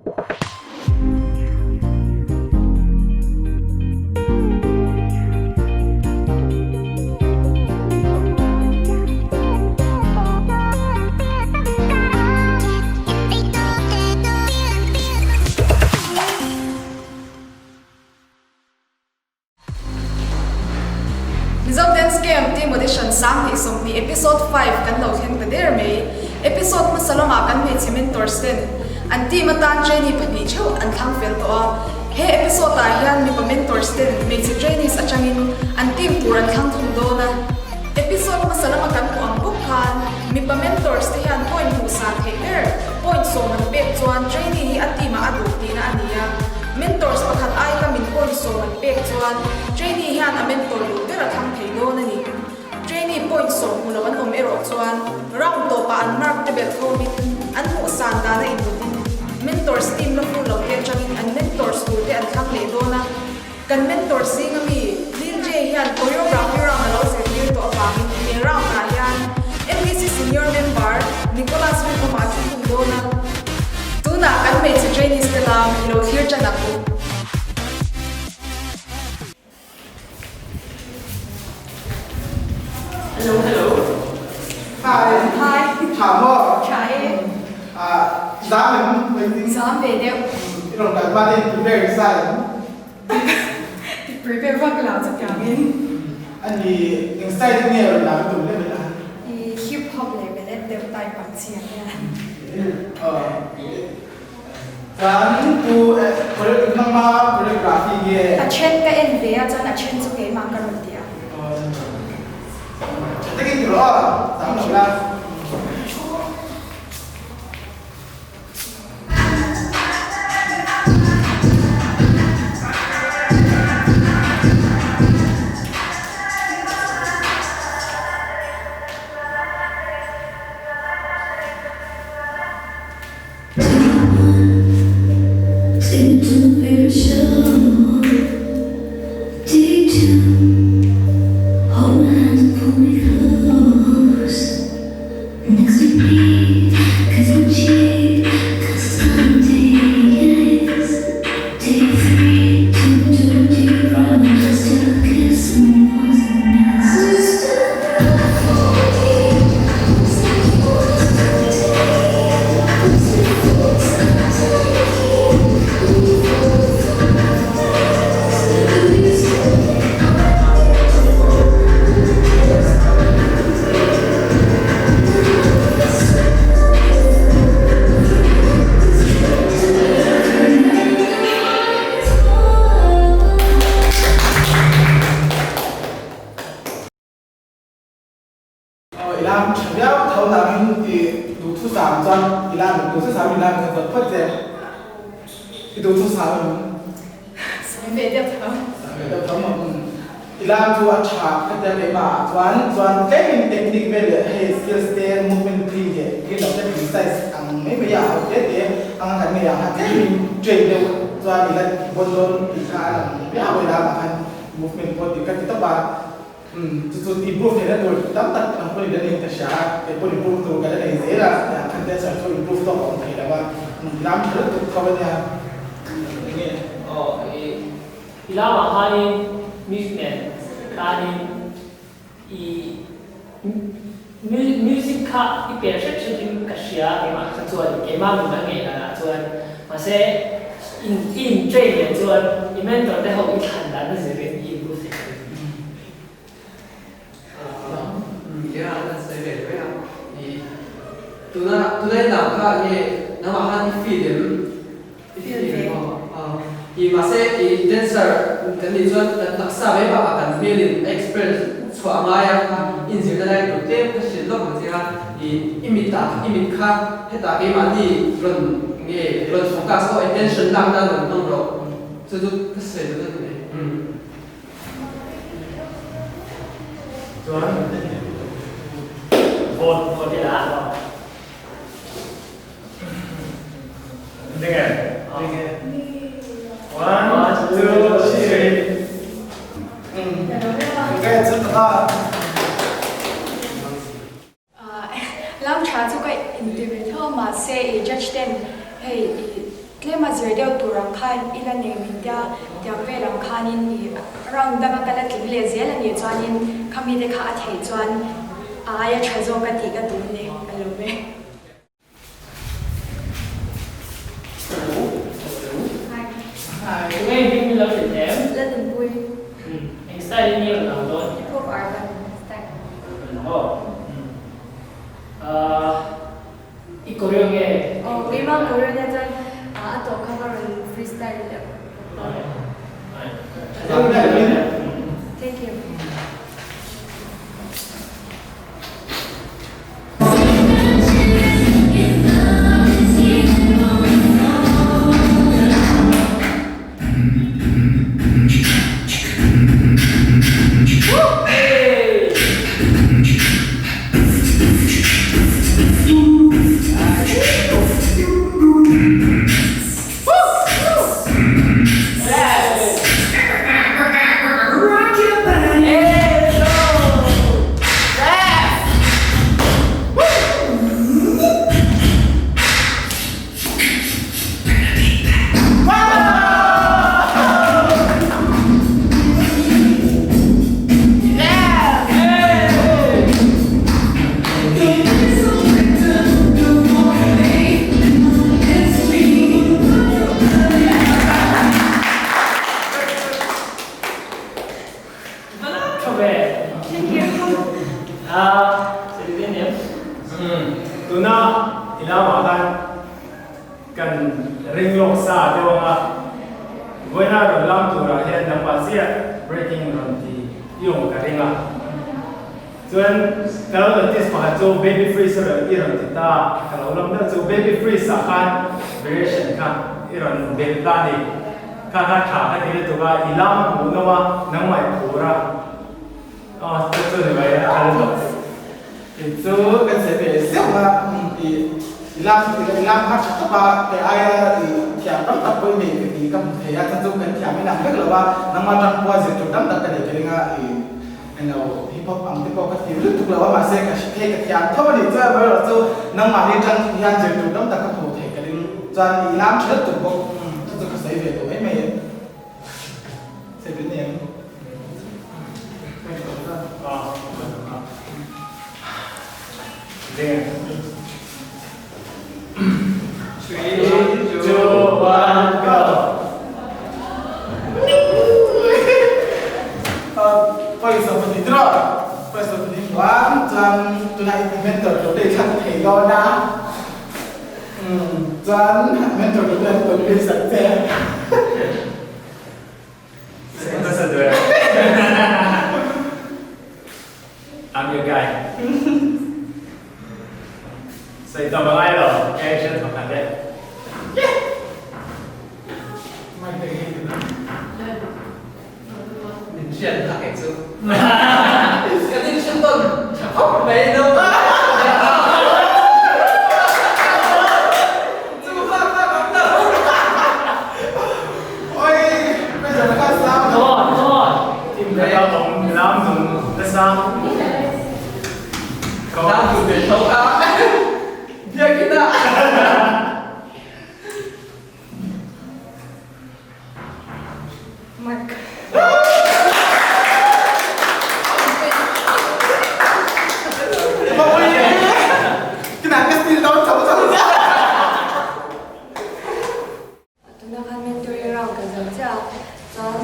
Mizo Dance Camp Team Audition 2020 Episode 5 kan lo thleng ta der mai. Episode hmasa lamah kan hmeichhe mentors ten an team atan trainee pahnih theuh an thlang fel tawh a. He episode ah hian mipa mentors ten hmeichhe trainees atangin an team tur an thlang thung dawn a. Episode hmasa lama kan hmuh ang bawk khan mipa mentors te hian point hmuh san theih ber, point sawm an pek chuan trainee hi a team ah a duh tihna a ni a. Mentors pakhat ai tamin point sawm an pek chuan trainee hian a mentor duh ber a thlang thei dawn a ni. Trainee point sawm hmu lo an awm erawh chuan round tawpah an mark te belh khawmin an hmuh san dan a inbutin mentors team la full lo te atangin an mentors tur te an thlang leh dawn a. Kan mentor zinga mi Lil Jay hian choreography round a lo zirtir tawh avangin he round ah hian MPC senior member Nicholas Rinawma a thu thung dawn a. Tunah kan hmeichhe trainees te lam i lo thlir tan ang u. Hello hello. Hi. Hi. Tha maw? Tha e. Ah, zam em waiting. Zam ve deuh. I rawn kal hma te in prepare i sa em? Ti prepare vak lo chu tiangin. Ani eng style te nge rawn lam i tum lem ila? I hip hop leh ballet deuh type ang chi ang hian. Chuan tu nangma choreography nge? A then ka en ve a chuan a then chu keimah ka rawn ti a. Tha takin ti rawh a, zam lo la. Aw i lam tha viau tho nangin i duhthusam chuan i lam in duhthusam i lam kha zawt phawt che i duhthusam em? Sawi ve deuh tho. Sawi ve deuh tho maw? Umm i lam chu a tha khatia keimah ah chuan chuan tlemin technique vel leh hei skills te movement clean leh clean loh te precise ang mai mai a ho te te anga kan ngei ang kha tlemin train deuh chuan i la bawn dawn tih kha a lang viau i lam ah khan movement pawh dik ka ti tawp a. Umm, chu chu improve theihna tur tam tak ang pawhin la nei ka hria a, kei pawhin improve tur ka la nei zel a, tiang khan dancer chu improve tawk a awm thei lo a, lam tha lutuk tho a nia. Eng nge? Aw, i i lamah khanin music nen khanin i music kha i per hret hretin ka hria keimah kha chuan keimah nun a ngei danah chuan mahse in i in train leh chuan i mentor te ho i thlan dan a zirin i improve thei thin. Nia an sawi ve mai a, i tuna tuna i lam kha nge nangmah khan i feel em? I feel ve maw? I mahse i dancer kan nih chuan kan taksa mai bakah kan hmelin a experience chhuah a ngai a, inzirna lai tur tlem ka hrilh lawk ang che a, i i mitah i mit kha hetah keimahni rawn nge rawn focus aw attention lak nan rawn hmang rawh chu chu ka sawi duh na ni mai. Chuan Vote vote ila. Ding e. Ding e. One, two, three. Okay, chu ta. Lam tha chu ka inti ve tho a mahse i judge ten hei i. Tlema zir deuh tur ang khan i la nei min tia, tiang vel ang khanin i round danga ka la tling leh zel a nih chuanin khami te kha a theih chuan a aia tha zawk a tih ka tum ni a lo ve. Hi. Tunge hming min lo hrilh em? La nunpui. Eng style in nge rawn lang dawn? Hip hop urban style. Urban aw. Ahh. I choreo nge? Aw keimah choreo nia chuan a tawh kha ka rawn freestyle leh bawk. Thank you. Tuna i lamah khan kan ring lawk sa deuh ang a, vawiina rawn lam turah hian nangmah chiah breaking rawn ti i awm ka ring a. Chuan ka lo notice pakhat chu baby freeze a rawn i rawn ti ta, ka lo lam deuh chu baby freeze ah khan variation kha i rawn belh ta a ni. Kha kha tha ka ti lutuk a, i lam a hmuh nawm a, nangmah i phur a. Aw chu chu ni mai a kal tawh. Kei chu kan sawi ve zeuh a, i lam i lam kha tha tawp a, kei aia i thiam tam tak pawh i nei ka ti ka hmu thei a, chuan chu kan thiam inang vek lo a, nangmah atang pawha zir tur tam tak ka nei ka ring a, i englo hip hop ang te pawh ka ti lutuk lo a, mahse ka hre thei ka thiam tho a nih chuan amaherawh chu nangmahni atang hian zir tur tam tak ka hmu thei ka ring chuan i lam tha lutuk bawk chu chu ka sawi ve tawh mai mai. Three, two, one, go! Pawisa pahnih tiraw? Pawisa pahnih chuan chuan tunah i mentor tur te i thlang thei dawn a. Chuan mentor tur te an convince ang che. I'm your guy. Sawi tam a ngai lo, ka action thawk khat e. Min hriat kha kei chu. Kan inhriat tawn tha khawp mai no. Chu kha kha kan lo. Oi, pressure kha sang. Come on, come on. Team kha ta awm lam nung nasa. Lam nung ve tho kha. Biakinn ah. Mark. Tuna khan mentor round ka zo chiah a, chuan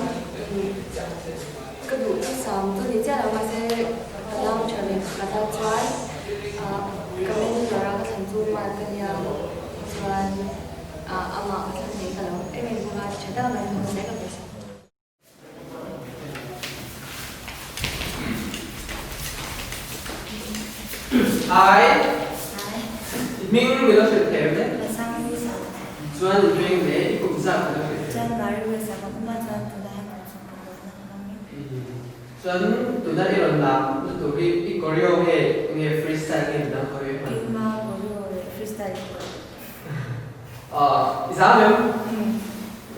ka duh thusam chu ni chiah lo mahse ka lam tha leh pakhat a chuan ka mentor a ka thlan chu Mark a nia chuan amah ka thlan thei ka lo em em bawk a, tha deuh mai hmuh zel ka beisei. Hi. Hming min lo hrilh thei em le? Chuan i hming leh i kum zat min lo hrilh thei em? Chuan tuna i rawn lam na tur hi i choreo nge nge freestyle nge midang choreo hman? I zam em?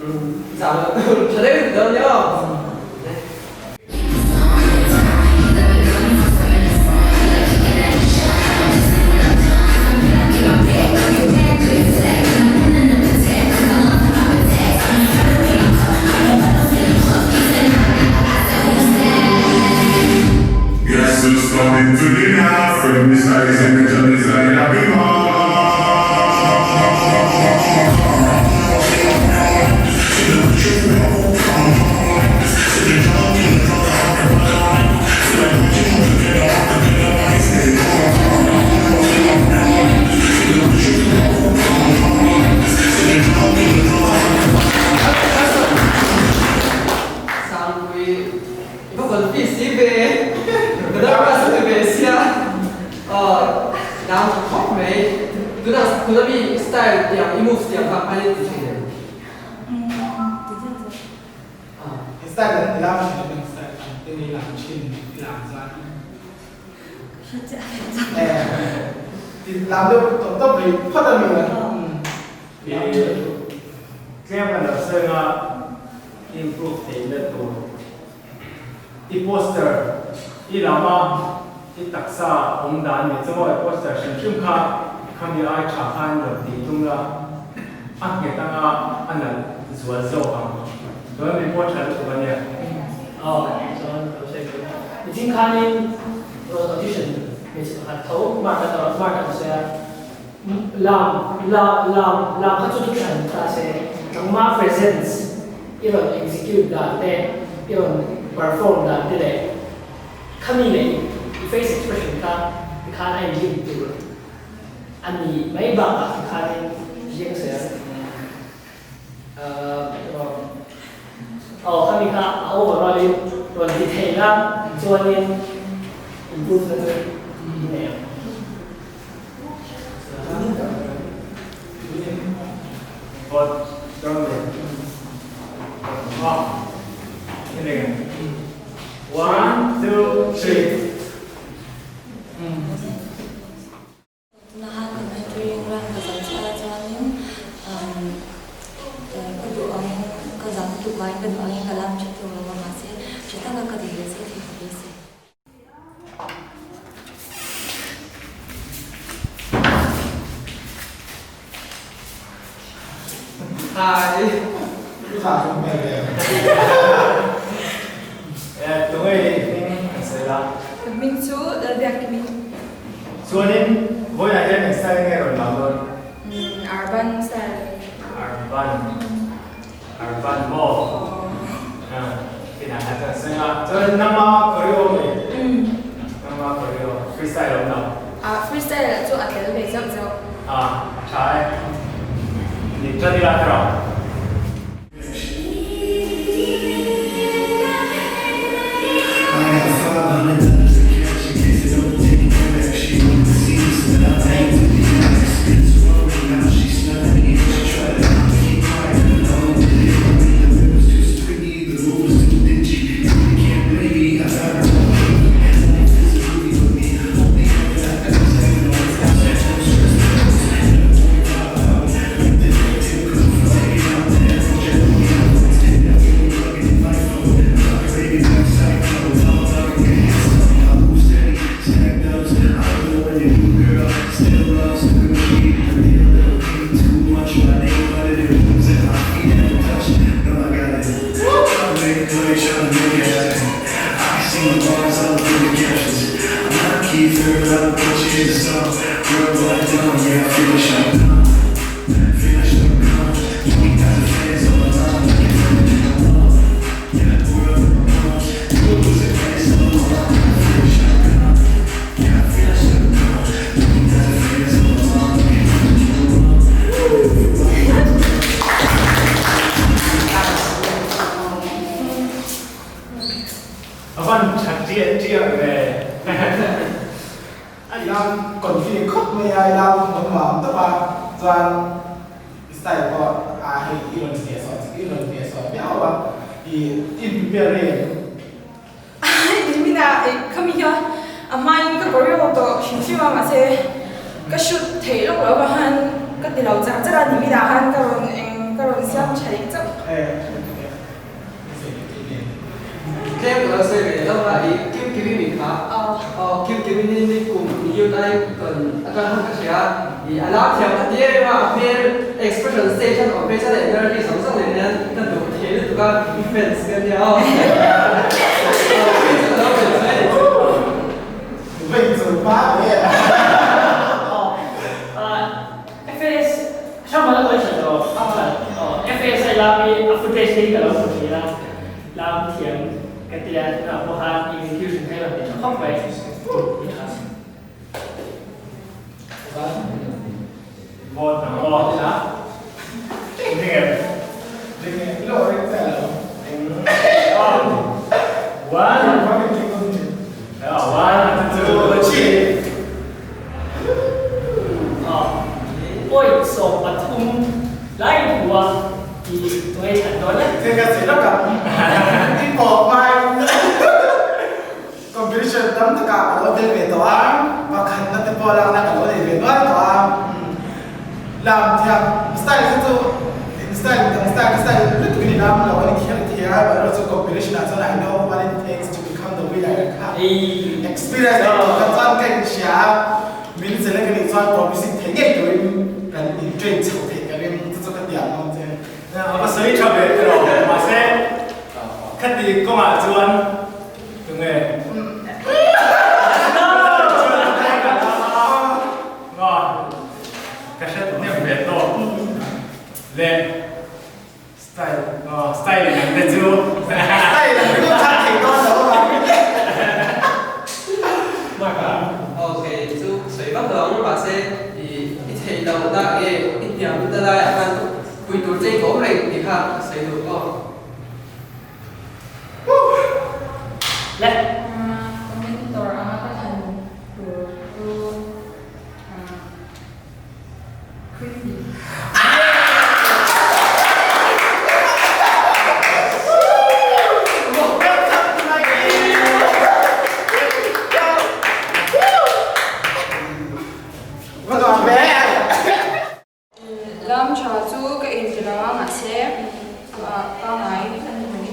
I zam lo. Tha deuh in ti dawn nia aw. style tiang i moves tiang kha an in ti thin em? Umm ti chiah chu. I style an ti lam thin em? Eng style ang te nge i lam thin i lam chuan? Ka hre chiah lo chuan. Ti lam deuh tawp tawp rih phawt a mi a? I tlem a lo sawi nga improve theihna tur i poster i lam a i taksa awm dan ni chu maw i poster hrim hrim kha khami ai tha khan rawn tih tum la a nghet anga a nalh zual zawk ang chuan mi pawh tha lutuk a nia. Aw chuan ka lo sawi ve a nichin khanin rawn audition hmeichhe pakhat tho mark a mark a lo sawi a. Lam, lam, lam, lam kha chu thu hran ta se, nangma presence i rawn execute dan te, i rawn perform dan te leh khami leh i face expression kha tikhan a inlink tur a ni mai bakah tikhanin ziak se a, aw khami kha a overall in rawn ti thei la chuanin improve na chu i nei ang. One, two, three. Tuna han kan mentoring run ka zo chiah a chuanin ka duh ang ka zam lutuk vangin ka duh angin ka lam tha tawk lo va mahse tha taka ka tih leh zel theih ka beisei. Hi. Tha hlawm hmel ve. Eh, tunge i hming an sawi la? Ka hming chu Lalbiakimi. Chuanin vawiinah hian eng style nge rawn lam dawn? Urban style. Urban. Urban maw? Inah kha chuan sawi a. Chuan nangma choreo mi? Nangma choreo. Freestyle awm lo? Freestyle chu a tel ve zauh zauh. A tha e. Ni tan ila kher ang. A van tha chiah chiah ve. I lam confi khawp mai a, i lam hmuh nuam tawp a, chuan i style pawh a hei i rawn hnehsawh i rawn hnehsawh viau a, i in prepare reng. Min a khami hian a hmain ka choreo tawh hrim hrim a mahse ka shoot theih lawk loh avang khan ka ti lo char char a ni minah khan ka rawn eng ka rawn siam tha leh chauh. Tlem ka lo sawi ve hlauh a i Kim Kimi min kha aw Kim Kimi ni ni kum youth ai kan atang khan ka hria i a lam thiam ka ti em em a a hmel expression stage an awm phei chuan a energy zawng zawng nen hian ka duh thei lutuk a i fans ka nia aw ka lo belh mai a ni chu. Vei chu pa ve. FAS hrang a question tawh FAS ai lam hi a footage te hi ka lo hmu thin a lam thiam ka tia tunah pawh khan execution kha i rawn ti tha khawp mai i tha. Vote ang aw. Ring em? Ring em? Ilo ring chiah lo. One. One, two, three. Point 13. duh a, i tunge i thlan dawn le? Thil ka sawi lawk ang, i pawh hmain competition tam takah ka lo tel ve tawh a, pakhatna te pawh lakna ka lo nei ve nual tawh a, lam thiam style kha chu style dang style ka style lutuk in i lam lo a ni thiam thei a, amaherawhchu competition ah chuan I know what it takes to become the winner kha experience nei tawh kha chuan ka inhria a. Min select a nih chuan promising thei ngei turin kan in train chho theih ka ring chu chu ka ti ang dawn che. A va sawi tha ve erawh mahse khati kawngah chuan tunge ka hre hnem ve tawk leh Style aw style in ang te chu. Style ang chu tha thei dawn lo a. Mark a. Okay chu sawi vak lo ang mahse i i theih loh na nge i hniam na laiah khan pui tur che i ka awm reng tih kha ka sawi duh aw. Le. Mentor anga ka thlan tur chu Creepy. Lam tha chu ka inti lo a mahse pangngai a ni mai.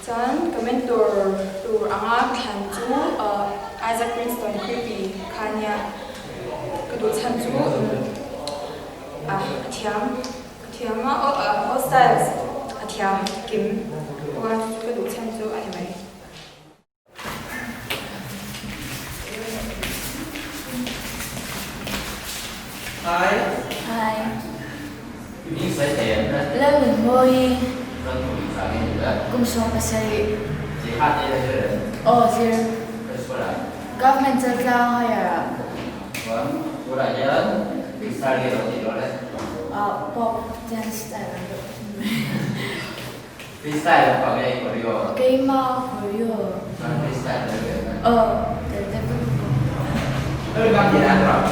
Chuan ka mentor tur anga ka thlan chu Isaac Princeton Creepy kha nia ka duh chhan chu a thiam a thiam a all styles a thiam kim bawk a chu ka duh chhan chu a ni mai. Hi. Hi. Lalnunmawi kum 17. Aw zir. Government Chaltlang Higher ah. Pop dance style ang deuh. Freestyle lampang nge choreo? Keimah choreo. Chuan freestyle tel ve em? Aw tel ve ka duh bawk.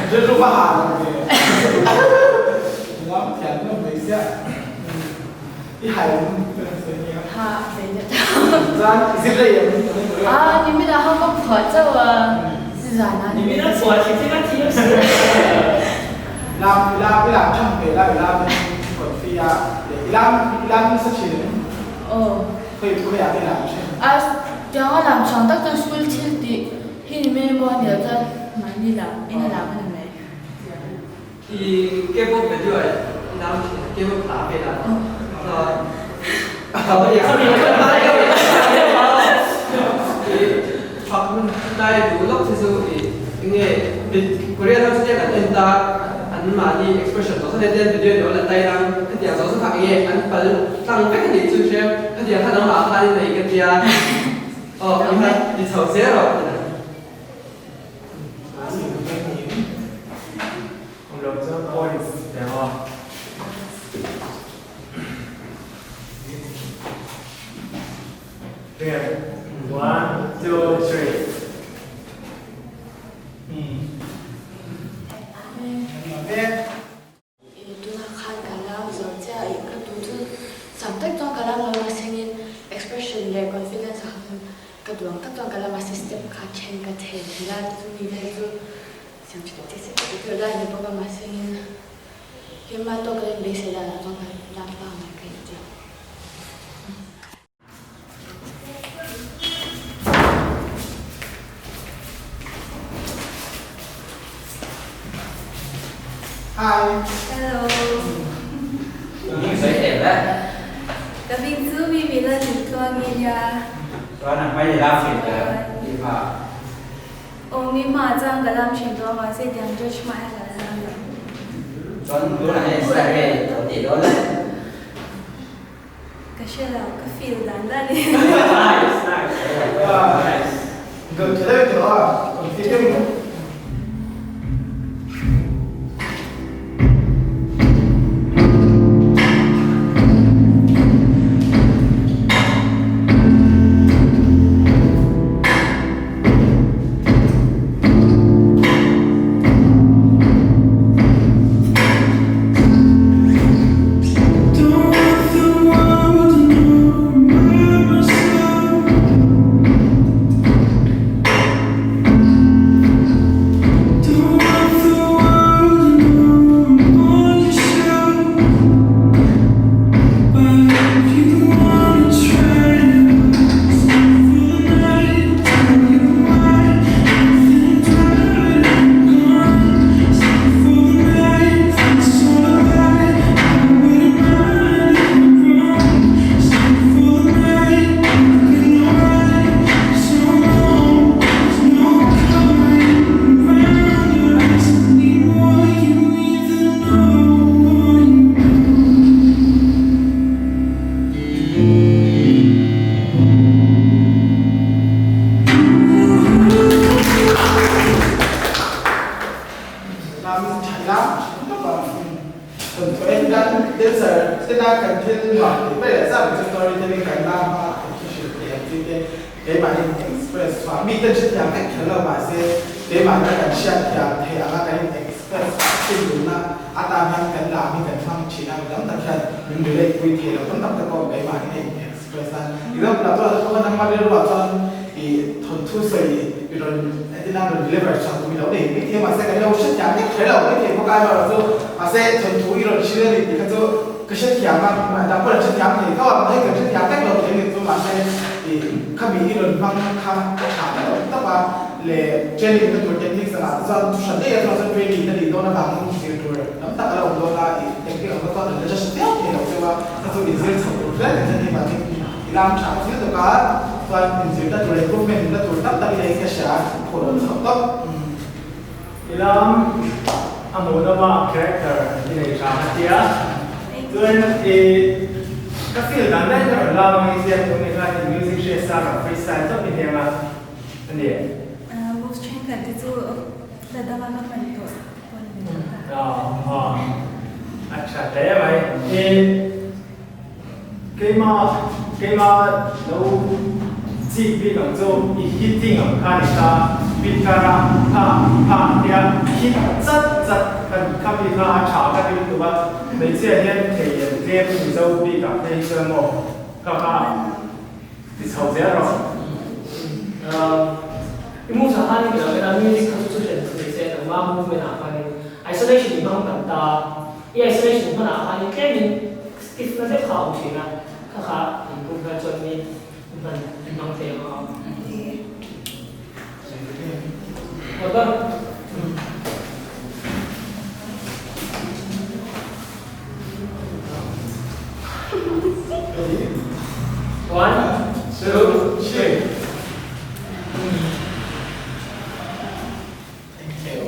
Rilru va hah lo ve. Nuam thiam hlawm mai sia. I hai nia. Ha, ve na ta. Chuan zir rei ang. A, nimin ah khan ka phuah chauh a, zan ah. Nimin a phuah thil thil a thiam si. Lam i lam i lam tham ve la i lam in confi a i lam i lam nasa thin em? Aw. Khawi khawi ah te i lam thin? A, tiang a lam chhuang tak chuan school thil tih hi nimin emaw a ni loh chuan mahni lam in a lam a ni mai. I K-pop video ah i lam thin a, K-pop hla vel ah. Lai duh lawk che chu i enge Korean ho chu tiang an en ta an mahni expression zawh zawh hian video ilo la tai ang hetiang zawh zawh kha enge an pal tlang vek a nih chu hria hetiang kha nangmah khan i nei ka tia aw i kha ti chho zel rawh. One, two, three. Tunah khan ka lam zawr chiah a ka duh chu sam tak chuan ka lam lo a sengin expression leh confidence ah khan ka duh ang tak chuan ka lam a step kha then ka then thei a chumi vel chu. Siam tha tih se ka tur lai ni bawk a mahse in keimah tawk a in beisei dan ah chuan ka lam pangngai ka inti. Hi. Hello. Min sawi em le? Ka hming chu Mimi Lalnuntluangi nia. Chuan a hmai leh lam thin ka ti hma. Aw mi hma chuan ka lam thin tawh a mahse tiang judge hma hian ka la lam lo. Chuan tunah hian style nge i lo tih dawn le? Ka hre lo, ka feel dan dan in. Nice, nice, nice. Good, tha deuh tawh a, confi deuh in. Lam tha lam tha tawp a kan thu en dan dancer tena kan thil nuam tih ber leh zam chu storytelling kan lam a kan thu hrilh thei ang chi te keimahni express chhuah mi ten hrethiam vek kher lo mahse keimahni kan hriatthiam thei anga kan in express chhuah thin duhna atan hian kan lam hi kan hmang thin a mi tam tak hian min relate pui thei lo tam tak te pawh keimahni a in express a example ah chuan a thawk a rilruah chuan ih thawnthu sawi i rawn entin a rawn deliver chhuah tum i lo nei mai thei a mahse kan lo hrethiam vek kher lo mai thei bawk a amaherawh chu mahse thawnthu i rawn hrilh a ni tih kha chu ka hrethiam a dang pawh an hrethiam thei tho a hei kan hrethiam vek lo thei a ni chu mahse ih khami i rawn hmang kha a tha ta lo tawp a leh training na tur techniques angah te chuan thu hran daih a chuan training na nih dawn avangin zir tur tam tak a lo awm dawn a ih technique ang te chuan an la hre viau thei lo cheu a kha chu inzir chho tur hle kan hre thei vangin i lam tha ka thil tuk a chuan inzir na tur improvement na tur tam tak i nei in ka hria phur awm chho tawp. I lam a hmuh lama character i nei tha a tia chuan i ka feel dan daih ka rawn lam ang i ziak tum ni khan i music hriat sa rawn freestyle tawp i hniam a a ni. Moves thenkhat te chu la danga ka hman tawh pawh ni mai ta. A tha hle mai. I keima keima lo chik bik ang chu i hitting ang kha ni ta bit kara pha pha tia hit chat chat kan khami kha a tha ka ti lutuk a hmeichhia hian thei lian tlem mizo bik ah phei hi chuan maw kha kha Ti chho zel rawh. I move sa khan i lo en a, music kha chu chu hriat chu ni se nangma movement ah khanin isolation i hmang tam ta, i isolation hmanah khanin tlemin stiff na deuh kha a awm thin a, kha kha improve nan chuan mi hman i hmang thei ang a. Well done. One, two, three. Thank you.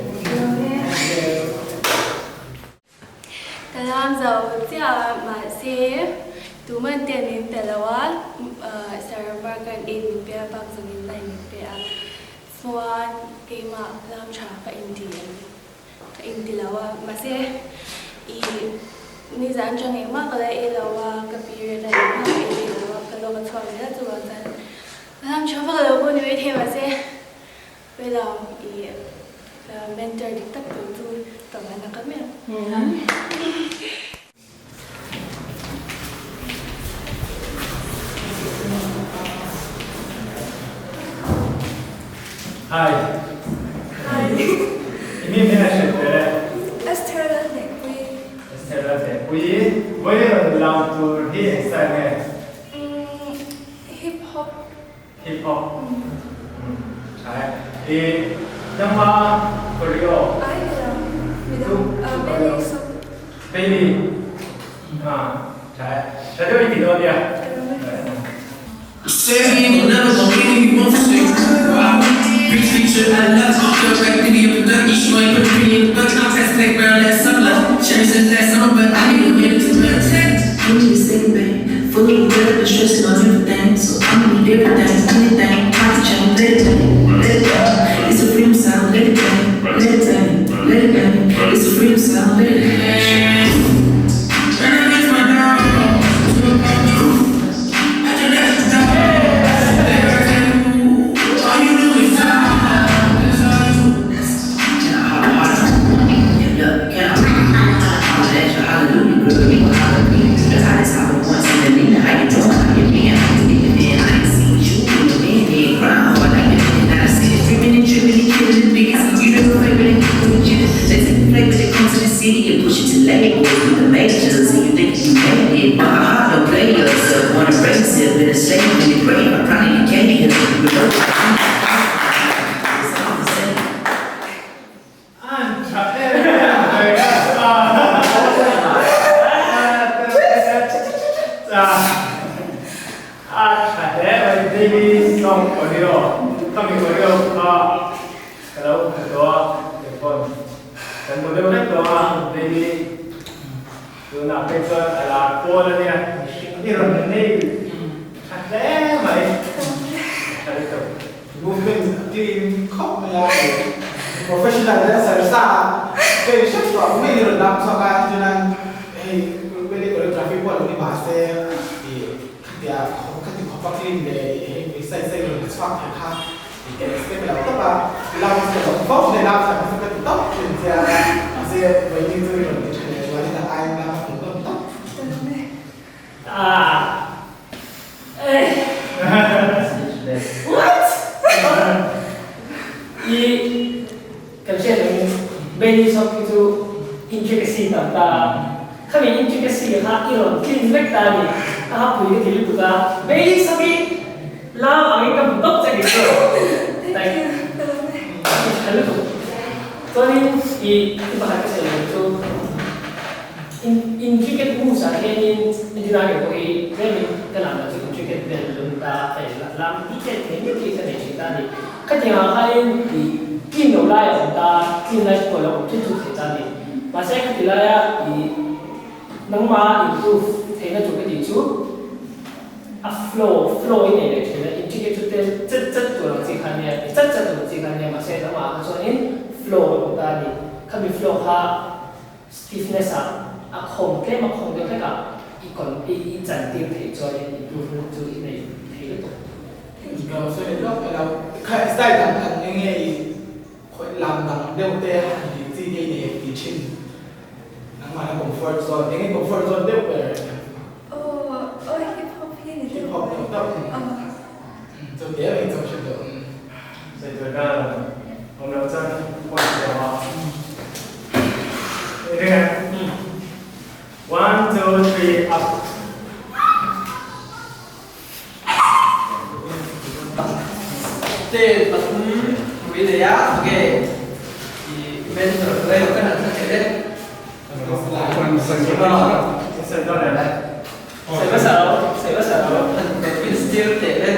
Ka lam zo chiah a mahse tuman ten min pe lo a Sir Mark-a'n in min pe a bak zawngin line min pe a chuan keimah lam tha ka inti em. Ka inti lo a, mahse i nizan atang engmah ka la ei lo a, ka period a engmah ka ei thei lo a, ka lawk a chhuak zel chuvang chuan ka lam tha vak lo pawh ni mai thei mahse Bella i mentor dik tak tur chu ka van a kal mai ang. Hi. Hi. Enge Pui, vawi rawn lam tur hi eng style nge? Umm, hip hop. Hip hop. Umm, tha e. I nangma choreo. Ai ni lo, midang, Bailey song. Bailey. Ah, tha e. Tha deuh i ti dawn nia. An tha em em mai a. A tha hle mai Daily Song Audio khami audio kha ka lo hmu tawh a telephone kan hmu deuh vek tawh a Daily tunah phei chuan a lar pawl a nia i rawn nei tha hle mai tha lutuk. Movement a clean khawp mai a, professional dancer sa ka in hriat tawh ang maiin i rawn lam chhuak a, chuan hei ballet choreography pawh a lo ni mahse ih khatia khati khawp a clean leh hei precise a i rawn chhuak thei kha ih ka expect lo tawp a, lam chu ka lo fo thin a, lam chhuak hi chu ka ti tawp thin che a, mahse vawiin chu i rawn ti tha leh zualin a aiin lam a hmuh nawm tawp. What? I kan hriat angin Bailey sawk hi chu intricacy tam ta a, khami intricacy kha i rawn tlin vek ta a ni, a hapui ka ti lutuk a, Bailey sawk hi lam angin ka hmu tawp che ni chu like i tha lutuk. Chuanin i pakhat ka sawi duh chu. Intricate moves ah hianin engineering pawh hi tlemin ka lam lah chu intricate vel lung ta hei lam detail thei miah hi ka nei thin ta a ni. Khatiang ah khanin ih clean loh lai a awm ta, clean lai pawh a lo awm thut thut thei ta a ni. Mahse khati laia ih nangmah improve theihna tur ka tih chu a flow, flow i nei leh thin a, intricate chu tel chat chat tur ang chi kha nia, ti chat chat tur ang chi kha nia, mahse nangmah ah kha chuanin flow a awm ta a ni. Khami flow kha Stiffness ah a khawm tlem a khawm deuh hlek ah i kawn i i chan tir theih chuan in improvement chu i nei thei lutuk. Ka lo sawi leh lawk mai lo. Kha style dang han eng nge i khawih lam dang deuh te han tih chi te i nei em tih thin. Nangmah na comfort zone eng nge comfort zone deuh ber? Aw aw hip hop hi ni deuh. Hip hop deuh deuh. Chu te mai chu hre deuh. Sawi tur ka awm loh chuan point siam a. One, two, three, up. Te pathum pui nei a, nge i mentor rei lo kan han thla thei le. Sawi hmasa lo, sawi hmasa lo. Han steal teh le.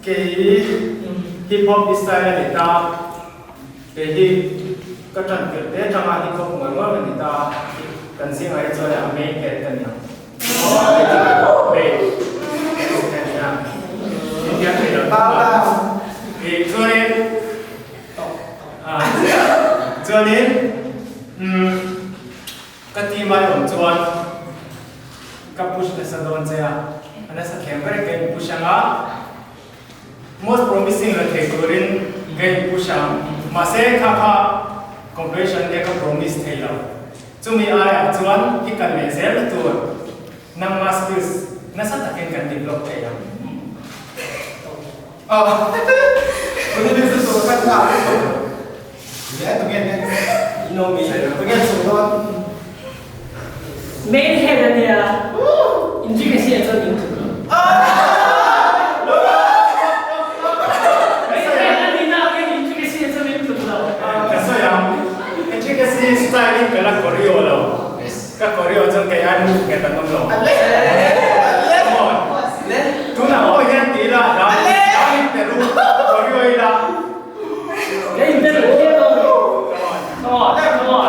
Kei hip hop style a ni ta, kei hi ka tan tirh te atanga hip hop ngawi ngawi a ni ta, kan zingah hi chuan a main head ka ni ang. Main head ka ni a, india thei lo ta chuanin chuanin Ka team a awm chuan ka push nasa dawn che a, a nasa thiam ber ka in push ang a, most promising la thei turin ka in push ang, mahse kha kha competition nia ka promise thei lo, chumi aiah chuan i kal leh zel na tur nangma skills nasa takin kan develop thei ang. You know me. Main head a nia, intricacy ah chuan in tluk lo. Main head a nihna ah khian intricacy ah chuan in tluk lo. Ka sawi ang, intricacy style in ka la choreo lo. Ka choreo chuan kei ai move nghet an awm lo. Come on. Tunah pawh hian ti ila, hla in pe ru, choreo ila. Come on.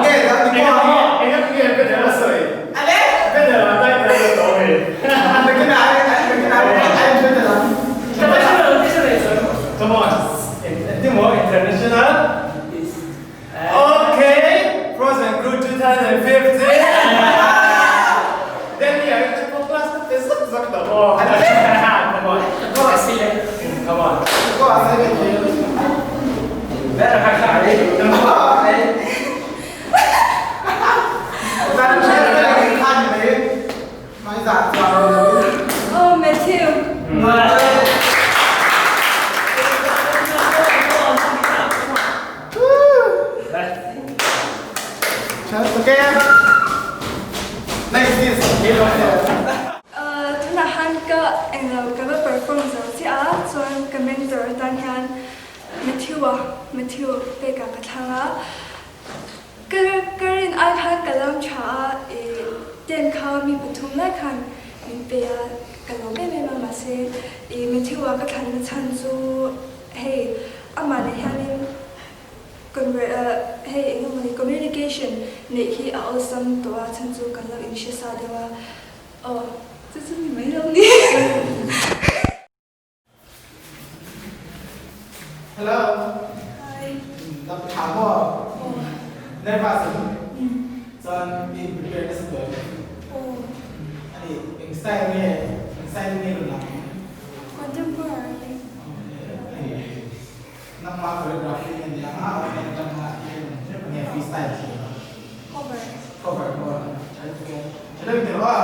Oh Matthew. Tunah han ka englo ka va perform zo chiah a, chuan ka mentor atan hian Matthew-a, Matthew pekah ka thlang a, ka ka rin ai khan ka lam tha a, i tent kha mi pathum lai khan min pe a, ka lawm em em a, mahse i Matthew-a ka thlanna chhan chu hei amah leh hianin conver hei eng emawni communication neih hi a awlsam tawh a, chhan chu kan lo inhre sa deuh a, aw chu chu ni mai lo ni. Hello. Hi. Dam tha maw? Nervous em? Chuan i prepare nasa tawh em? Aw. Ani eng style nge eng style nge rawn lang? Contemporary. Ani nangma choreography nge ni ang a online atanga i en nge freestyle thin? Cover. Cover maw? Tha lutuk e. Tha deuh teh aw.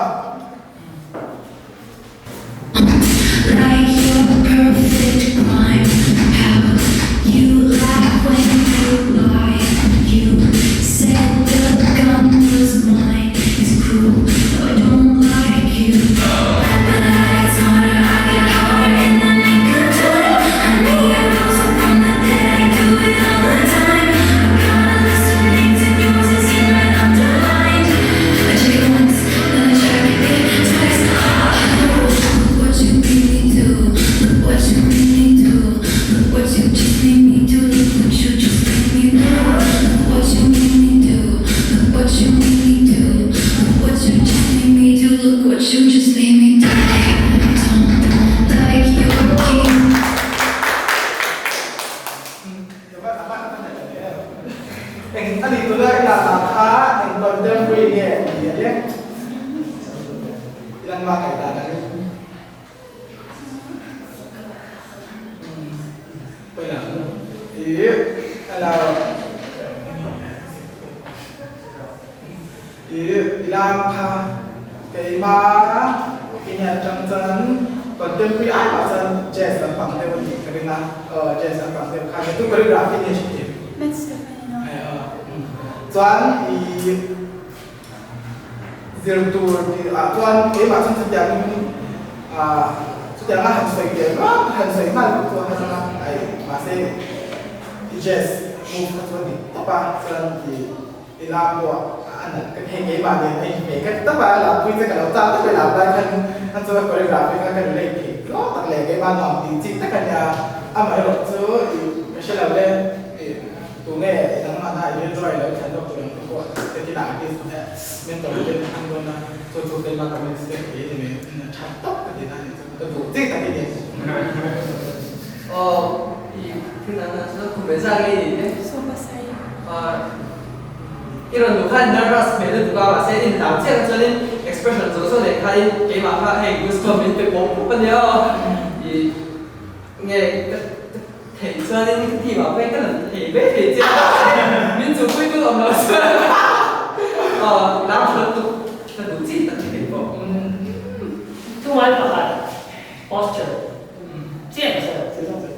Eng a nih tuna i lah lah kha eng contemporary nge ni a le? I lan ma kai dan a ni. Pawina i hello i i lam kha keima opinion atang chuan contemporary ai pah chuan jazz lampang deuh a nih ka ring a jazz lampang deuh kha tu choreography nge hre thiam chuan i zir tur tih ah chuan keimah chuan chutiangin ah chutianga han sawi ve vak han sawi nghal vak chu a hman a ai mahse i jazz move kha chu a dik tawp a chuan i i lam pawh a nat ka hei keimah nen a inhmeh ka ti tawp a lampui che ka lo chak tawp e lam lai khan a chuan choreography kha ka relate thei tlawm tak leh keimah nuam tih chi tak a nia amaherawh chu i ka hre lo le i Tunge i nangmahna i rilruai lo thlen lawk tur ang te pawh te kinah artist eh mentor te an hmang dawn a, chu chu keimah comments te ka ti ni mai a tha tawp ka ti na ni chu ka duh chi tak i ni. Aw i thil dang ah chuan khum ve zak i ni te. Sofa sai. I rawn duh khan nervous hmel lutuk a mahse in lam chiah kha chuanin expression zawh zawh leh khanin keimah kha hei goosebump min pe pawp pawp a nia aw i nge ka Theih chuanin ka team ah pawhin ka rawn thei ve thei che a, min chupui tu awm lo chuan aw lam hran tuk ka duh chi tak ni thei pawh. Thungai pakhat posture chiah ka sawi.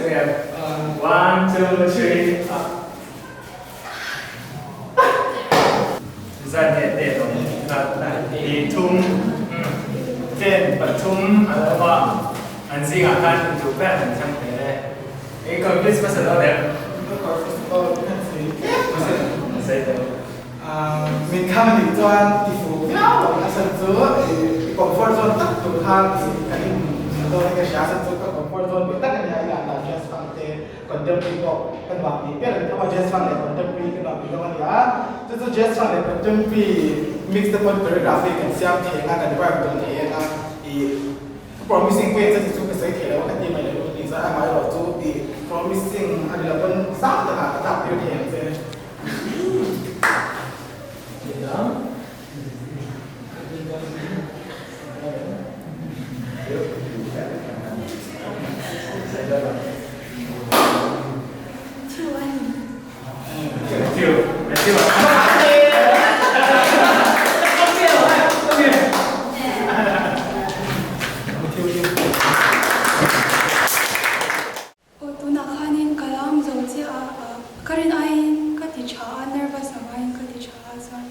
One, two, three, up. Zan nge te awm khat hnih thum chen pathum an awm a, an zingah khan intu ber an thlang hle e. I convince hmasa dawn em? Sawi tawh. Min kham anih chuan ti fuh viau lo a chhan chu i comfort zone tak tur kha kan in dawn in ka hria a chhan chu ka comfort zone ve tak a nia i lah dan dress hmang te Contemporary pawh ka nuam tih ber an tho a, jazz funk leh contemporary ka nuam tih zawng a ni a, chu chu jazz funk leh contemporary mix te pawn choreography kan siam thei ang a, kan work dun thei ang a, ih promising pawh hian chuti chu ka sawi thei lo a ka ti mai lo tih chuan amaherawh chu ih promising a ni lo pawn sang takah ka tlak tir thei ang che. Aw tunah khanin ka lam zo chiah a, ka rin aiin ka ti tha a, nervous ang aiin ka ti tha a chuan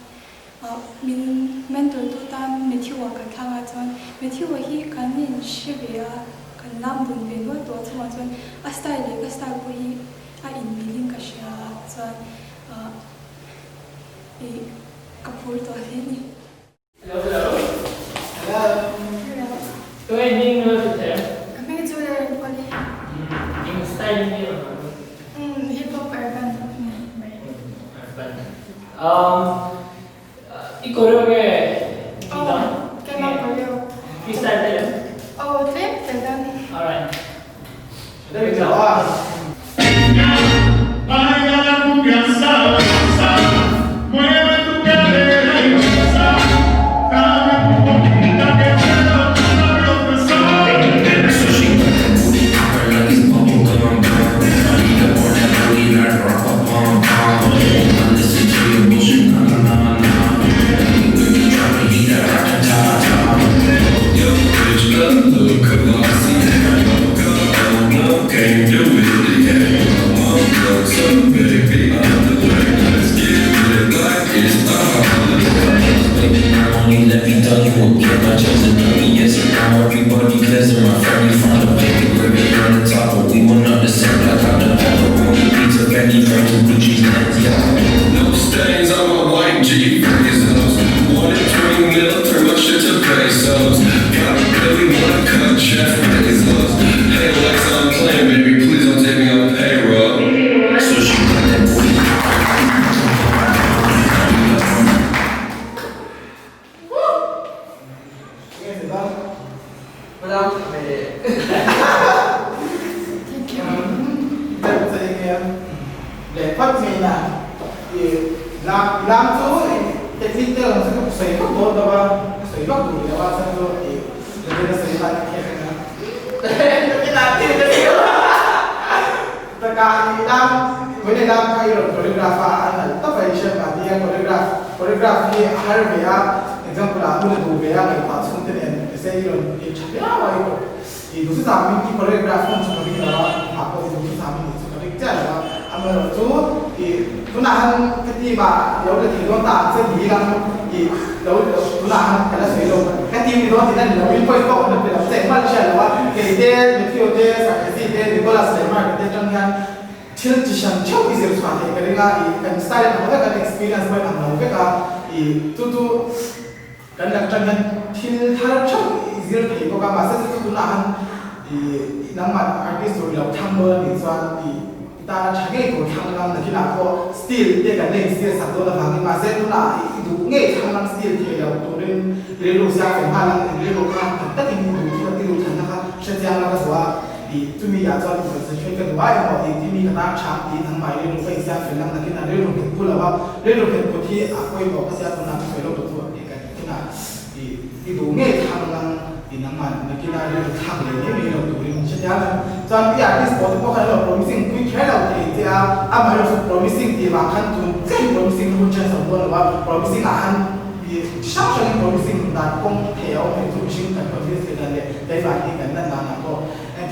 min mentor tu tan Matthew-a kan thlang a chuan Matthew-a hi kan in hre ve a, kan lam dun ve nual tawh a chungah chuan a style leh ka style pawh hi a in mil in ka hria a chuan ih ka phur tawh hle a ni. Hello hello. Hello. Hello. Tu nge hming nge chu the? Ka hming chu Laren Pali. Eng style nge rawn hman? Hip hop urban ni mai. Urban. Um i choreo nge Oh, keimah choreo. Freestyle te em? Oh, tlem tel dan. Alright. There we go. Ah.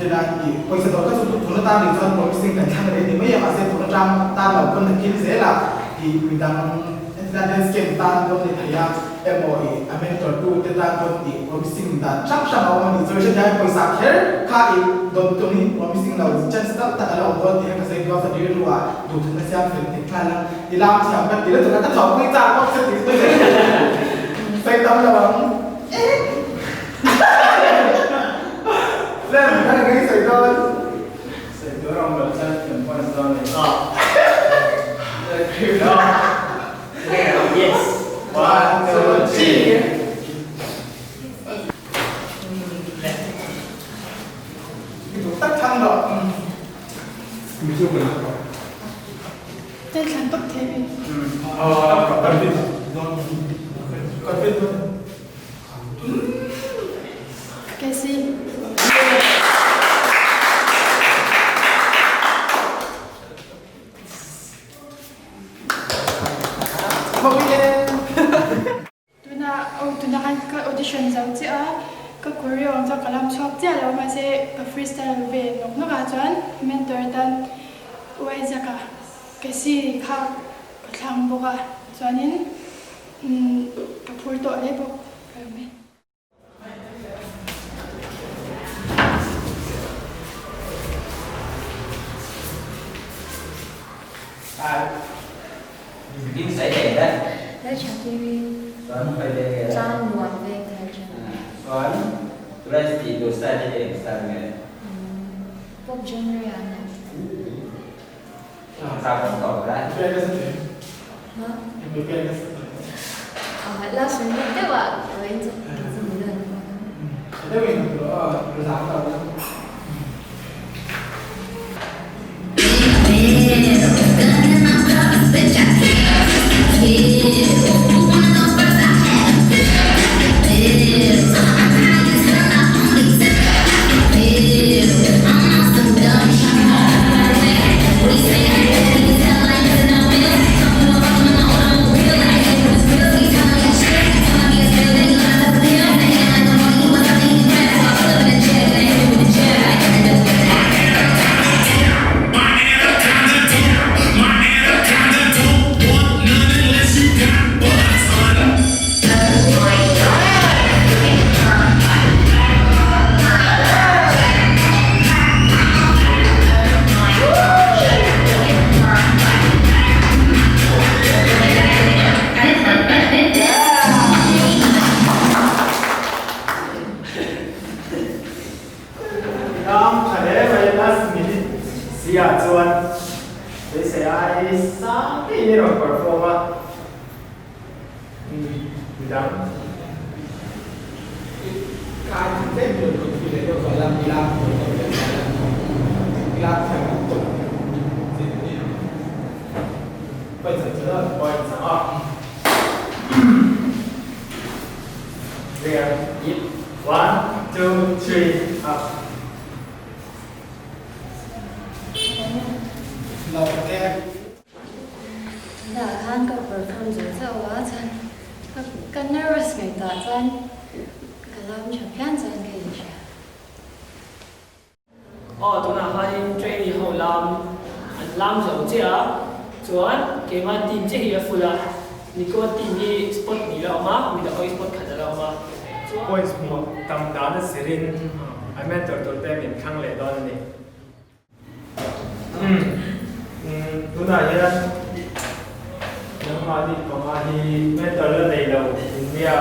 Entirnan i pawisa dawr kha chu tun atan rih chuan promising kan thlang rih a ni mai a, mahse tun atang tan lo pawn a kil zel a, i midang entirnan dance camp tan pawn ni thei a emaw i a mentor tu te tan pawn i promising dan hrang hrang a awm a ni. Chu hriat hian pawisa kher kha i dawn tum hi promising lo chance tam tak a la awm dawn tih kha ka sawi duh a, ka rilru ah duhthutna siam fel nghet nghal a, i lam thiam ka ti lutuk a, ka thawhpui chak bawk che tih chu sawi tam lo ang. Lem kan ngai sawi dawn. Sawi tur awm loh chuan thiam pawh an zawn nei. Yes. One, two, three. Tak thang rawh. Tel thlan tawp thei ve. Cassie. Tuna aw tuna khan ka audition zo chiah a, ka choreo ang chuan ka lam chhuak chiah lo mahse ka freestyle ve nawk nawk ah chuan mentor atan uai zak a Cassie kha ka thlang bawk a chuanin ka phur tawh hle bawk ka ram e. Ram tha hle mai last minute si ah chuan beisei ai sang tih in i rawn perform a. Midang. Kai chu tlem tur kan ti leh deuh chuan lam ila tur kan ti leh chuan ila thiam an tawp chi ni Point chu point sang a. Clear. One, two, three, up. Lo e. Tunah khan ka perform zo chauh a chuan ka nervous ngaihtuah chuan ka lam tha phian chuan ka inhria. Aw tunah khanin trainee ho lam an lam zo chiah a chuan keimah team chiah hi a full a Nico team hi spot hnih la awm a midang ho hi spot khat a la awm a chuan. Points hmuh tam dan a zirin a mentor tur te min thlang leh dawn a ni. Tunah hian nangmahni panga hi mentor la nei lo in nia.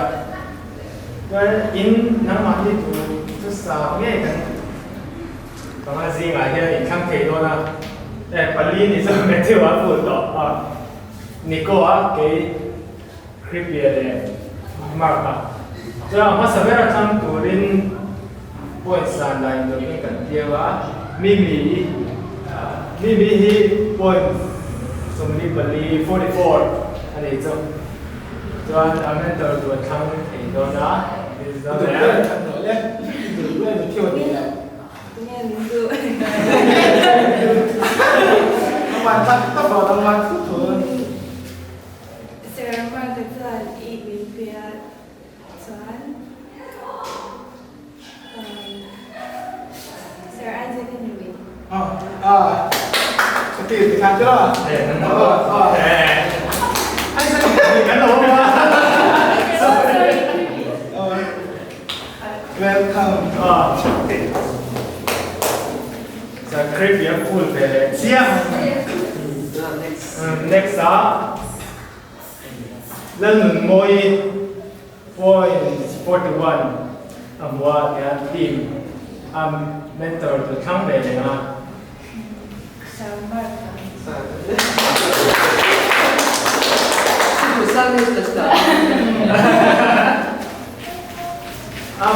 Chuan in nangmahni tu chu sa ngei kan panga zingah hian in thlang thei dawn a. E pali ni chu Matthew a full tawh a. Nico a kei Kripia leh Mark a. Chuan a hmasa ber aṭang turin point san dah inturin kan piang a, Mimi i Mimi hi point 44, 44 a ni chu. Chuan a mentor tur a thlang thei dawn a. Sir Mark-a chuan i min pe a chuan Sir Ah, ka ti ti khan tira. Ai sa ni kan lo ma. Welcome. Ah. Sa creepy a full ve leh chiah. Next ah Lalnunmawi point 41 a hmu a tihian team a mentor tur thlang ve leh ang a. A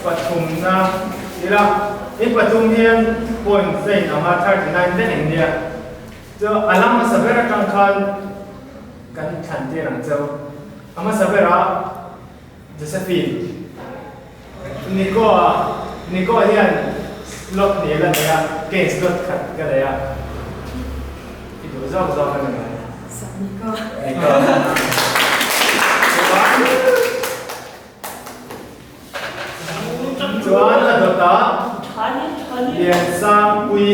pathumna ila in pathum hian point zain anga 39 vek in nia. Chu a la hmasa ber atang khan kan thlan tir ang cheu. A hmasa berah Josephine Nico-a Nico hian slot hnih la nei a, kei slot khat ka nei a. I duh zawk zawk a ni mai. Nico. Nico. Chuan Chuan a dawtah Liansangpui.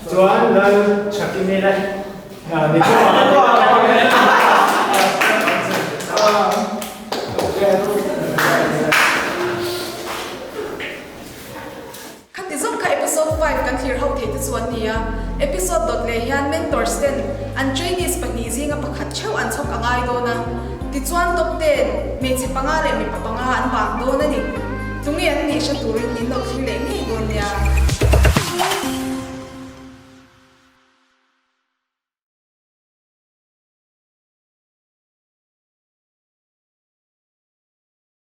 Chuan lal Chakimi le ni Khati zawng kha episode 5 kan thlir ho theih te chu an ni a, episode dawt leh hian mentors ten an trainees pahnih zinga pakhat theuh an chhawk a ngai dawn a, tichuan top ten hmeichhe panga leh mipa panga an bang dawn a ni. Tunge an nih hre turin min lo thlir leh ngei dawn nia.